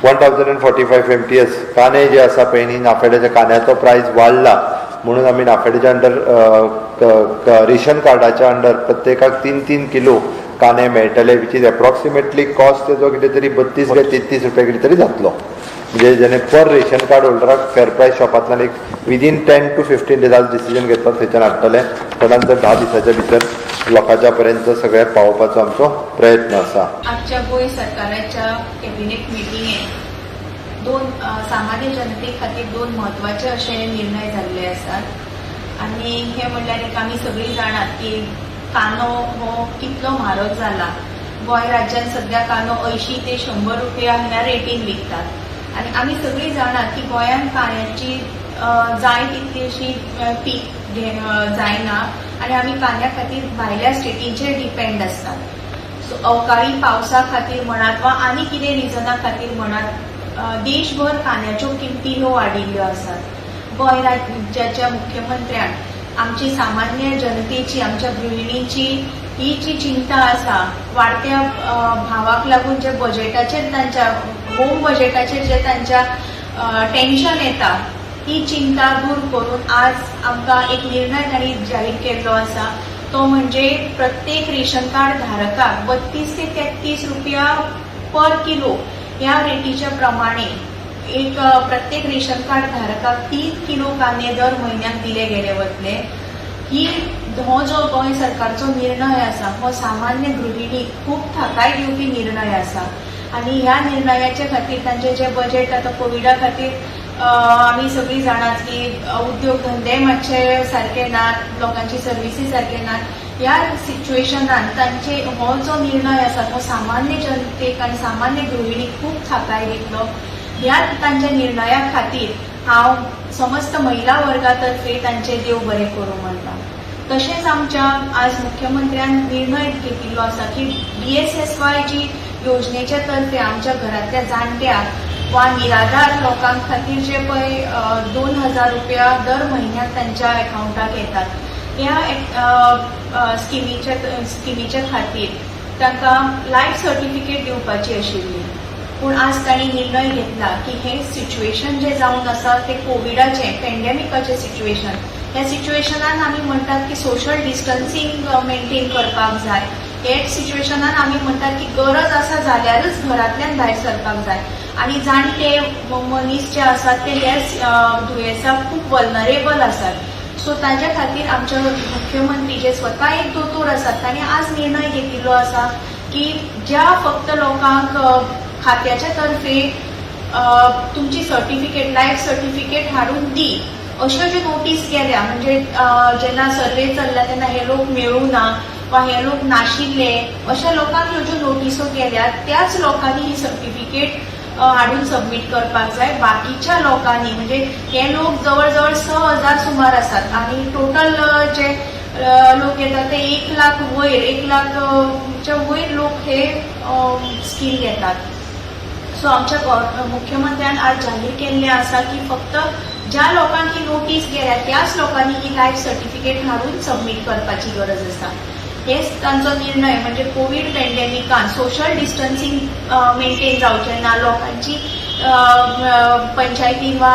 1045 MTS कांदे जे आसा पळय न्ही, नाफेडाच्या कांद्याचो प्रायस वाडला म्हणून आमी नाफेडाच्या अंडर, रेशन कार्डाच्या अंडर प्रत्येकाक 3-3 किलो कांदे मेळटले, which is approximately cost तेजो कितें तरी 32 काय 33 रुपया कितें तरी जातलो. म्हणजे जेणे पर रेशन कार्ड होल्डराक फेर प्रायस शॉपांतल्यान एक विदीन 10 टू 15 डेज आज डिसिजन घेतलो, थंयच्यान हाडटले. चडान चड 10 दिसाच्या भितर लोकांच्या पर्यंत सगळें पावोवपाचो आमचो प्रयत्न आसा. आजच्या गोंय सरकाराच्या कॅबिनेट मिटिंगेत दोन सामान्य जनते खातीर दोन म्हत्वाचे अशे निर्णय जाल्ले आसात. आनी हे म्हणल्यार एक, आमी सगळीं जाणात की कांदो हो कितलो म्हारग जाला. गोंय राज्यान सध्या कांदो 80 ते 100 रुपया ह्या रेटीन विकतात आनी आमी सगळीं जाणात की गोंयांत कांद्याची जाय तितली अशी पीक जायना आनी आमी कांद्या खातीर भायल्या स्टेटींचेर डिपेंड आसतात. सो अवकाळी पावसा खातीर म्हणात वा आनी कितें रिजना खातीर म्हणात, देशभर कांद्याच्यो किमती ह्यो वाडिल्ल्यो आसात. गोंय राज्याच्या मुख्यमंत्र्यान आमची सामान्य जनतेची, आमच्या गृहिणींची ही जी चिंता आसा, वाडत्या भावाक लागून जे बजेटाचेर तांच्या, होम बजेटाचेर जे तांच्या टेन्शन येता, ही चिंता दूर करून आज आमकां एक निर्णय तांणी जाहीर केल्लो आसा. तो म्हणजे प्रत्येक रेशन कार्ड धारकाक 32 ते 33 रुपया पर किलो ह्या रेटीच्या प्रमाणे एक प्रत्येक रेशन कार्ड धारकाक 3 किलो कांदे दर म्हयन्याक दिले गेले वतले. हो जो गोंय सरकारचो निर्णय आसा, हो सामान्य गृहिणीक खूब थाकाय दिवपी निर्णय आसा. आनी ह्या निर्णयाच्या खातीर तांचे जे बजेट आतां कोविडा खातीर आमी सगळीं जाणात की उद्योग धंदे मातशे सारके नात, लोकांची सर्विसी सारके नात. ह्या सिच्युएशनान तांचे हो जो निर्णय आसा, तो सामान्य जनतेक आनी सामान्य गृहिणीक खूब थाकाय दितलो. ह्या तांच्या निर्णया खातीर हांव समस्त महिला वर्गा तर्फे तांचे देव बरें करूं म्हणटा. तशेंच आमच्या आज मुख्यमंत्र्यान निर्णय घेतिल्लो आसा की बीएसएसवाय जी योजनेच्या तर्फे आमच्या घरांतल्या जाणट्यांक वा निराधार लोकां खातीर जे पळय 2000 रुपया दर म्हयन्याक तांच्या अकावंटाक येतात, ह्या स्किमीच्या खातीर तांकां लायफ सर्टिफिकेट दिवपाची आशिल्ली. पूण आज तांणी निर्णय घेतला की हें सिच्युएशन जें जावन आसा तें कोविडाचें, पेंडेमिकाचें सिच्युएशन, ह्या सिच्युएशनान आमी म्हणटात की सोशल डिस्टन्सींग मेंटेन करपाक जाय. हे सिच्युएशनान आमी म्हणटात की गरज आसा जाल्यारच घरांतल्यान भायर सरपाक जाय आनी जाणटे मनीस जे आसात ते ह्या दुयेंसाक खूब वल्नरेबल आसात. सो ताज्या खातीर आमचे मुख्यमंत्री जे स्वता एक दोतोर आसात, तांणी आज निर्णय घेतिल्लो आसा की ज्या फक्त लोकांक खात्याच्या तर्फे तुमची सर्टिफिकेट, लायफ सर्टिफिकेट हाडून दी अश्यो ज्यो नोटीस गेल्या, म्हणजे जेन्ना सर्वे चल्ला तेन्ना हे लोक मेळूं ना वा हे लोक नाशिल्ले, अशा लोकांक ह्यो ज्यो नोटिसो गेल्यात, त्याच लोकांनी ही सर्टिफिकेट हाडून सबमीट करपाक जाय. बाकीच्या लोकांनी, म्हणजे हे लोक जवळ जवळ 6000 सुमार आसात आनी टोटल जे लोक येतात ते 1 लाख वयर, 1 लाख च्या वयर लोक हे स्कीम घेतात. सो आमच्या मुख्यमंत्र्यान आज जाहीर केल्लें आसा की फक्त ज्या लोकांक ही नोटीस गेल्या त्याच लोकांनी ही लायफ सर्टिफिकेट हाडून सबमीट करपाची गरज आसा. हेच तांचो निर्णय, म्हणजे कोवीड पेंडेमिकान सोशल डिस्टन्सींग मेंटेन जावचें ना, लोकांची पंचायतीन वा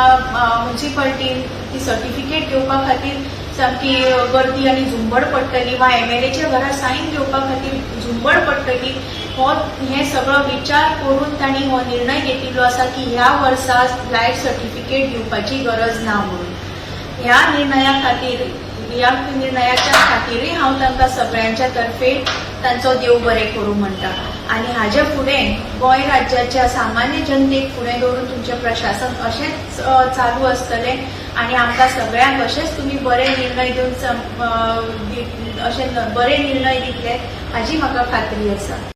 म्युन्सिपाल्टीन ती सर्टिफिकेट घेवपा खातीर सामकी गर्दी आनी झुंबड पडटली वा एमएलएच्या घरा सायन घेवपा खातीर झुंबड पडटली, हो हे सगळो विचार करून तांणी हो निर्णय घेतिल्लो आसा की ह्या वर्सा लायफ सर्टिफिकेट दिवपाची गरज ना म्हणून. ह्या निर्णयाच्या खातीरय हांव तांकां सगळ्यांच्या तर्फे तांचो देव बरें करूं म्हणटा. आनी हाजे फुडें गोंय राज्याच्या सामान्य जनतेक फुडें दवरून तुमचें प्रशासन अशेंच चालू आसतलें आनी आमकां सगळ्यांक अशेंच तुमी बरे निर्णय दिवन अशे बरे निर्णय दितले हाजी म्हाका खात्री आसा.